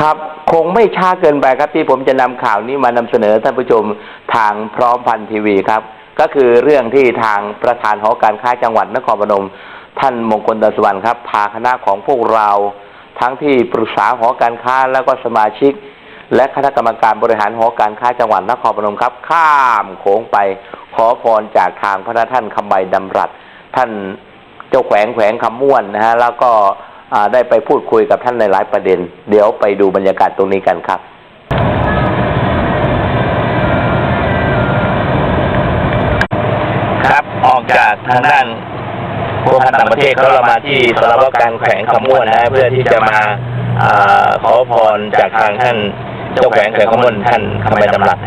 ครับ คงไม่ช้าเกินไปครับ ที่ผมจะนำข่าวนี้มานำเสนอท่านผู้ชมทางพร้อมพันธุ์ทีวีครับ ก็คือเรื่องที่ทางประธานหอการค้าจังหวัดนครพนม ท่านมงคล ตันสุวรรณครับ พาคณะของพวกเรา ทั้งที่ปรึกษาหอการค้า แล้วก็สมาชิก และคณะกรรมการบริหารหอการค้าจังหวัดนครพนมครับ ข้ามโขงไปขอพรจากทางพระท่านคำใบดำรัส ท่านเจ้าแขวงแขวงคำม่วนนะฮะ แล้วก็ อ่า ได้ไปพูดคุยกับท่านในหลายประเด็น เดี๋ยวไปดูบรรยากาศตรงนี้กันครับ ครับ ออกจากทางด้านพัวพันธ์ต่างประเทศ เขาเรามาที่สารวการแขวงคำม่วนนะฮะ เพื่อที่จะมา อ่า ขอพรจากทางท่านเจ้าแขวงแขวงคำม่วน ท่านคำใบดำรัส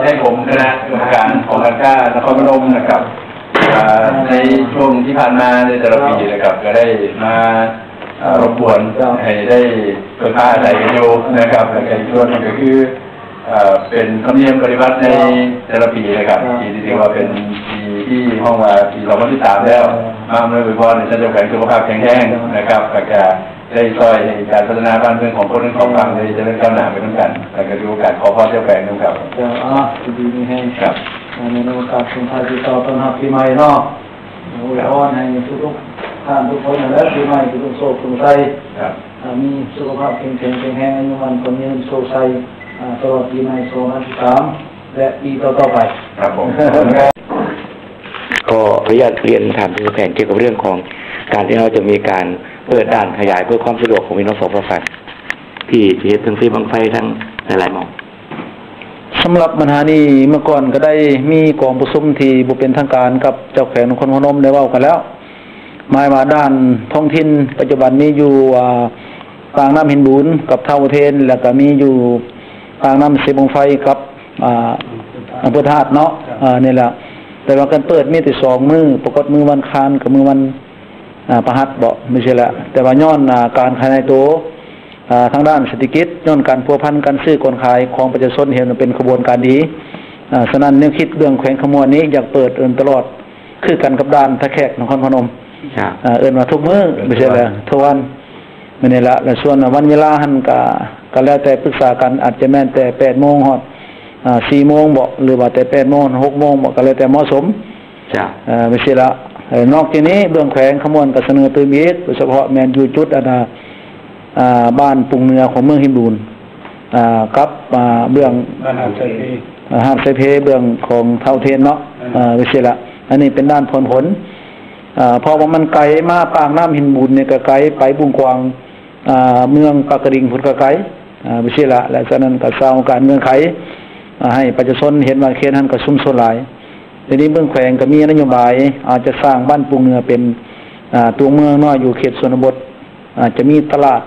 ให้ผมคณะกรรมการของการค้านครพนมนะครับ อ่า ในช่วงที่ผ่านมาในแต่ละปีนะครับ ก็ได้มา อ่า รบกวนให้ได้เพิ่งพาอาศัยกันอยู่นะครับ แล้วก็อีกส่วนหนึ่งก็คือ เอ่อ เป็นธรรมเนียมปฏิบัติในแต่ละปีนะครับ ที่ถือว่าเป็นปีที่ฮ้องว่าปีสองพันสิบสามแล้ว มาอำนวยอวยพรให้ท่านเจ้าแขวงสุขภาพแข็งแรงนะครับ แล้วก็ได้ช่วยให้การพัฒนาบ้านเมืองของคนทั้งสองฝั่งได้เจริญก้าวหน้าไปนำกัน แล้วก็ถือโอกาสขอพรเจ้าแขวงนำครับ เจ้า อ่า อยู่ดีมีแฮง ครับ อ่า ในโอกาสส่งท้ายปีเก่าต้อนรับปีใหม่เนาะ อวยพรให้ทุกๆท่านทุกคนนั่นแหละ ปีใหม่ทุกๆโชคทุกชัย ครับ อ่า มีสุขภาพเข้มแข็งแข็งแรง อายุมั่นขวัญยืน โชคชัย อ่า ตลอดปีใหม่สองพันสิบสาม และปีต่อๆไป ครับผม ก็ขออนุญาตเรียนถามท่านเจ้าแขวงเกี่ยวกับเรื่องของการที่เราจะมีการเปิดด่านขยายเพื่อความสะดวกของพี่น้องสปป ที่สิเฮ็ดเทิงเซบั้งไฟทั้งหลายๆหม่อง สำหรับปัญหานี้ เมื่อก่อนก็ได้มีกองประชุมที่บ่เป็นทางการกับเจ้าแขวงนครพนมได้เว้ากันแล้ว หมายว่าด่านท้องถิ่นปัจจุบันมีอยู่ อ่า ปากน้ำหินบูนกับเฒ่าเทน แล้วก็มีอยู่ปากน้ำเซบั้งไฟกับ อ่า อำเภอธาตุเนาะ อ่า นี่แหละ แต่ว่าการเปิดมีแต่สองมื้อ ปรากฏมื้อวันอังคารกับมื้อวัน อ่า พฤหัสบ่ ไม่ใช่ละ แต่ว่าย้อน อ่า การขยายตัว อ่า ทางด้านเศรษฐกิจ ย้อนการพัวพันการซื้อการขายของประชาชน เห็นว่าเป็นขบวนการดี อ่า ฉะนั้นแนวคิดเรื่องแขวงคำม่วนนี้อยากเปิดเอิ้นตลอด คือกันกับด่านท่าแขกนครพนม ครับ อ่า เอิ้นว่าทุกมื้อ เอิ้นทุกวัน ไม่ใช่ละ ทุกวัน มื้อนี้ละ และส่วนวันเวลาหั่นก็ ก็แล้วแต่ปรึกษากัน อาจจะแม่นแต่แปดโมงฮอด อ่า สี่โมงบ่ หรือว่าแต่แปดโมงฮอดหกโมงบ่ ก็แล้วแต่เหมาะสม จ้ะ เอ่อ ไปซี้ละ เอ่อ นอกจากนี้เบื้องแขวงคำม่วนก็เสนอตื่มอีก โดยเฉพาะแม่นอยู่จุดอันน่ะ อ่า บ้านปุงเหนือของเมืองหินบูน อ่า กับ อ่า เบื้อง บ้านหาดไซเพ อ่า หาดไซเพ เบื้องของเฒ่าเทนเนาะ อืม อ่า ไปซี้ละ อันนี้เป็นด่านผ่อนปลน อ่า เพราะว่ามันไกลมาปากน้ำหินบูนนี่ก็ไกล ไปบุงกวาง ອ່າ ເມືອງປາກກະດິງພຸ້ນກໍໄກ ອ່າ ໄປຊີ້ລະ ແລະ ສະນັ້ນກໍສ້າງໂອກາດເງື່ອນໄຂ ອ່າ ໃຫ້ປະຊາຊົນເຫັນວ່າເຂດຫັ້ນກໍຊຸມຊົນຫຼາຍ. ທີນີ້ເບື້ອງແຂວງກໍມີນະໂຍບາຍ ອາດຈະສ້າງບ້ານປຸງເໜືອເປັນ ອ່າ ຕົວເມືອງນ້ອຍຢູ່ເຂດຊົນນະບົດ ອາດຈະມີຕະຫຼາດ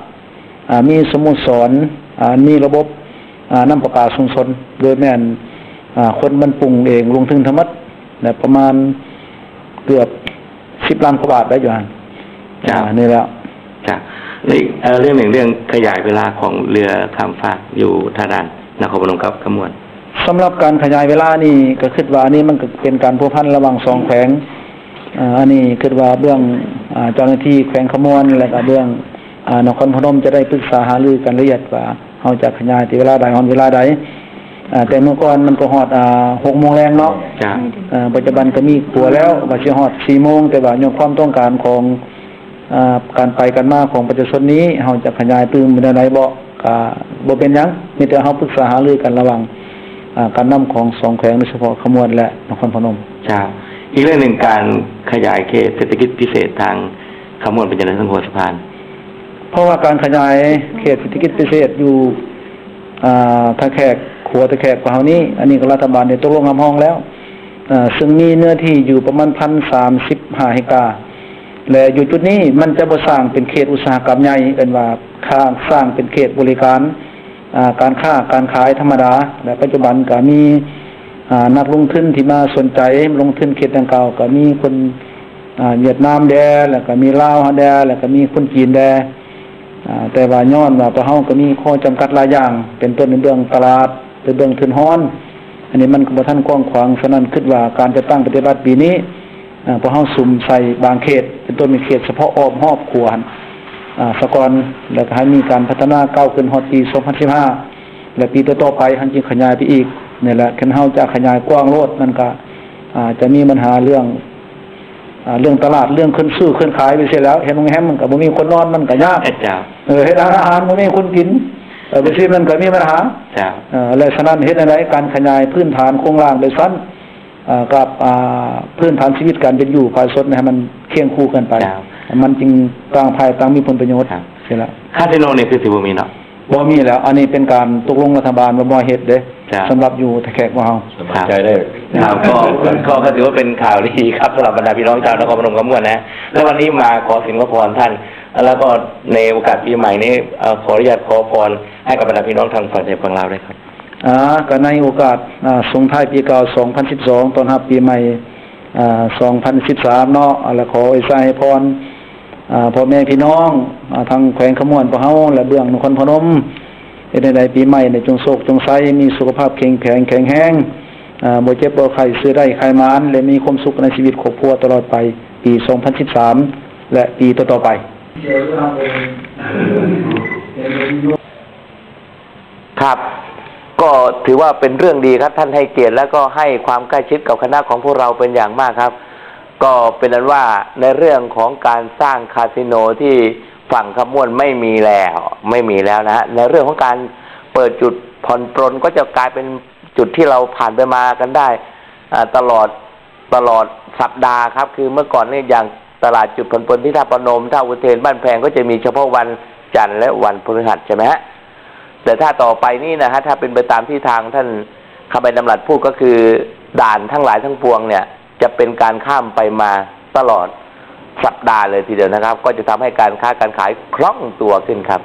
ອ່າ ມີສະໂມສອນ ອ່າ ມີລະບົບ ອ່າ ນ້ຳປະປາຊຸມຊົນ ໂດຍແມ່ນ ອ່າ ຄົນບ້ານປຸງເອງລົງທຶນທັງໝົດ ແລະ ປະມານເກືອບສິບລ້ານກວ່າບາດໄດ້ຢູ່ຫັ້ນ. ເຈົ້າ. ອ່າ ນີ້ແຫຼະ. ເຈົ້າ. ແລະອີກ ເອີ ເລື່ອງໜຶ່ງ ເລື່ອງຂະຫຍາຍເວລາຂອງເຮືອຂ້າມຟາກຢູ່ທ່າດ່ານນະຄອນພະນົມກັບຄຳມ່ວນ. ສຳລັບການຂະຫຍາຍເວລານີ້ ກໍຄິດວ່ານີ້ມັນກໍເປັນການພົວພັນລະຫວ່າງສອງແຂວງ. ອ່າ ອັນນີ້ຄິດວ່າເບື້ອງ ອ່າ ເຈົ້າໜ້າທີ່ແຂວງຄຳມ່ວນ ແລະກະເບື້ອງ ອ່າ ນະຄອນພະນົມຈະໄດ້ປຶກສາຫາລືກັນລະອຽດວ່າ ເຮົາຈະຂະຫຍາຍແຕ່ເວລາໃດຮອດເວລາໃດ. ອ່າ ແຕ່ເມື່ອກ່ອນມັນກໍຮອດ ອ່າ ຫົກໂມງແລງເນາະ. ເຈົ້າ. ອ່າ ປັດຈຸບັນກໍມີຂົວແລ້ວ ວ່າຊິຮອດສີ່ໂມງ ແຕ່ວ່າຍ້ອນຄວາມຕ້ອງການຂອງ ອ່າ ການໄປການມາຂອງປະຊາຊົນນີ້ ເຮົາຈະຂະຫຍາຍຕື່ມໄປແນວໃດບໍ່ ກໍບໍ່ເປັນຫຍັງ ມີແຕ່ເຮົາປຶກສາຫາລືກັນລະຫວ່າງ ອ່າ ການນຳຂອງສອງແຂວງ ໂດຍສະເພາະຄຳມ່ວນ ແລະ ນະຄອນພະນົມ. ເຈົ້າ. ອີກເລື່ອງໜຶ່ງ ການຂະຫຍາຍເຂດເສດຖະກິດພິເສດທາງ ຄຳມ່ວນເປັນຈັ່ງໃດທ່ານຫົວສະພານ? ເພາະວ່າການຂະຫຍາຍເຂດເສດຖະກິດພິເສດຢູ່ ອ່າ ທ່າແຂກ ຂົວທ່າແຂກຂອງເຮົານີ້ ອັນນີ້ກໍລັດຖະບານໄດ້ຕົກລົງຮັບຮອງແລ້ວ ເຊິ່ງມີເນື້ອທີ່ຢູ່ປະມານພັນສາມສິບຫ້າເຮັກຕາ ແລະ ຢູ່ຈຸດນີ້ມັນຈະບໍ່ສ້າງເປັນເຂດອຸດສາຫະກຳໃຫຍ່ ເອີ້ນວ່າ ສ້າງເປັນເຂດບໍລິການ ອ່າ ການຄ້າການຂາຍທຳມະດາ ແລະ ປັດຈຸບັນກໍມີ ອ່າ ນັກລົງທຶນທີ່ມາສົນໃຈລົງທຶນເຂດດັ່ງກ່າວ ກໍມີຄົນ ອ່າ ຫວຽດນາມແດ່ ແລ້ວກໍມີລາວເຮົາແດ່ ແລ້ວກໍມີຄົນຈີນແດ່ ອ່າ ແຕ່ວ່າຍ້ອນວ່າພວກເຮົາກໍມີຂໍ້ຈຳກັດຫຼາຍຢ່າງ ເປັນຕົ້ນໃນເລື່ອງຕະຫຼາດ ໃນເລື່ອງທຶນຮອນ ອັນນີ້ມັນກໍບໍ່ທັນກວ້າງຂວາງ. ສະນັ້ນ ຄິດວ່າການຈັດຕັ້ງປະຕິບັດປີນີ້ ອ່າ ພວກເຮົາສຸມໃສ່ບາງເຂດ ເປັນຕົ້ນມີເຂດສະເພາະອ້ອມຮອບຂົວຫັ້ນ ອ່າ ສາກ່ອນ ແລ້ວກໍໃຫ້ມີການພັດທະນາກ້າວຂຶ້ນຮອດປີສອງພັນສິບຫ້າ ແລະ ປີຕໍ່ໆໄປ ເຮົາຈຶ່ງຂະຫຍາຍໄປອີກ. ນີ້ແຫຼະ ຄັນເຮົາຈະຂະຫຍາຍກວ້າງໂລດ ມັນກໍ ອ່າ ຈະມີບັນຫາເລື່ອງ ອ່າ ເລື່ອງຕະຫຼາດ ເລື່ອງເຄື່ອງຊື້ເຄື່ອງຂາຍໄປເສຍແລ້ວ ເຮັດໂຮງແຮມມັນກໍບໍ່ມີຄົນນອນ ມັນກໍຍາກ ເອີ ເຮັດຮ້ານອາຫານບໍ່ມີຄົນກິນ ເອີ ໄປຊິມັນກໍມີບັນຫາ ເຈົ້າ ເອີ ແລະ ສະນັ້ນ ເຮັດແນວໃດ ການຂະຫຍາຍພື້ນຖານໂຄງລ່າງໂດຍຊັ້ນ ເອີ ກັບ ອ່າ ພື້ນຖານຊີວິດການເປັນຢູ່ປະຊາຊົນໃຫ້ມັນຄຽງຄູ່ກັນໄປ ເຈົ້າ ມັນຈຶ່ງຕ່າງຝ່າຍຕ່າງມີຜົນປະໂຫຍດ ເຈົ້າ ຊີ້ລະ. ຄາສິໂນນີ້ຄືຊິບໍ່ມີເນາະ? ບໍ່ມີແລ້ວ ອັນນີ້ເປັນການຕົກລົງລັດຖະບານວ່າບໍ່ໃຫ້ເຮັດເດ້ ເຈົ້າ ສຳລັບຢູ່ທ່າແຂກຂອງເຮົາ. ສະບາຍໃຈໄດ້. ຄັບ ກໍ ກໍ ກໍຖືວ່າເປັນຂ່າວດີຄັບ ສຳລັບບັນດາພີ່ນ້ອງຊາວນະຄອນພະນົມຄຳມ່ວນນະ. ແລ້ວວັນນີ້ມາຂໍສິນຂໍພອນທ່ານ ແລ້ວກໍໃນໂອກາດປີໃໝ່ນີ້ ເອີ ຂໍອະນຸຍາດຂໍພອນໃຫ້ກັບບັນດາພີ່ນ້ອງທາງຝັ່ງໄທຝັ່ງລາວດ້ວຍຄັບ. ອ່າ ກໍໃນໂອກາດ ອ່າ ສົ່ງທ້າຍປີເກົ່າສອງພັນສິບສອງ ຕ້ອນຮັບປີໃໝ່ ອ່າ ສອງພັນສິບສາມເນາະ ແລ້ວຂໍອວຍໄຊໃຫ້ພອນ ອ່າ ພໍ່ແມ່ພີ່ນ້ອງ ອ່າ ທັງແຂວງຄຳມ່ວນພວກເຮົາ ແລະ ເບື້ອງນະຄອນພະນົມ ເຮັດໃຫ້ໄດ້ປີໃໝ່ນີ້ຈົ່ງໂຊກຈົ່ງໄຊ ມີສຸຂະພາບເຂັ້ມແຂງ ແຂງແຮງ ອ່າ ບໍ່ເຈັບບໍ່ໄຂ້ ຊື້ໄດ້ຂາຍໝານ ແລະ ມີຄວາມສຸກໃນຊີວິດຄອບຄົວຕະຫຼອດໄປ ປີສອງພັນສິບສາມ ແລະ ປີຕໍ່ໆໄປ. ຄັບ ກໍຖືວ່າເປັນເລື່ອງດີຄັບ ທ່ານໃຫ້ກຽດ ແລ້ວກໍໃຫ້ຄວາມໃກ້ຊິດກັບຄະນະຂອງພວກເຮົາເປັນຢ່າງມາກຄັບ. ກໍເປັນອັນວ່າໃນເລື່ອງຂອງການສ້າງຄາສິໂນທີ່ຝັ່ງຄຳມ່ວນໄມ່ມີແລ້ວ ໄມ່ມີແລ້ວນະຮະ. ໃນເລື່ອງຂອງການເປີດຈຸດຜ່ອນປົນ ກໍຈະກາຍເປັນຈຸດທີ່ເຮົາຜ່ານໄປມາກັນໄດ້ ອາ ຕະຫຼອດ ຕະຫຼອດສັບດາຄັບ. ຄືເມື່ອກ່ອນນີ້ ຢ່າງຕະຫຼາດຈຸດຜ່ອນປົນທີ່ທ່າພະນົມ ທ່າອຸເທນ ບ້ານແພງ ກໍຈະມີສະເພາະວັນຈັນ ແລະ ວັນພຶດຫັດ ໃຊ່ໄໝຮະ? ແຕ່ຖ້າຕໍ່ໄປນີ້ນະຮະ ຖ້າເປັນໄປຕາມທີ່ທາງທ່ານຄຳໄປດຳລັດພູດ ກໍຄືດ່ານທັງຫຼາຍທັງປວງເນ່ຍ ຈະເປັນການຂ້າມໄປມາຕະຫຼອດສັບດາເລີຍທີດຽວນະຄັບ ກໍຈະທຳໃຫ້ການຄ້າການຂາຍຄ່ອງຕົວຂຶ້ນຄັບ.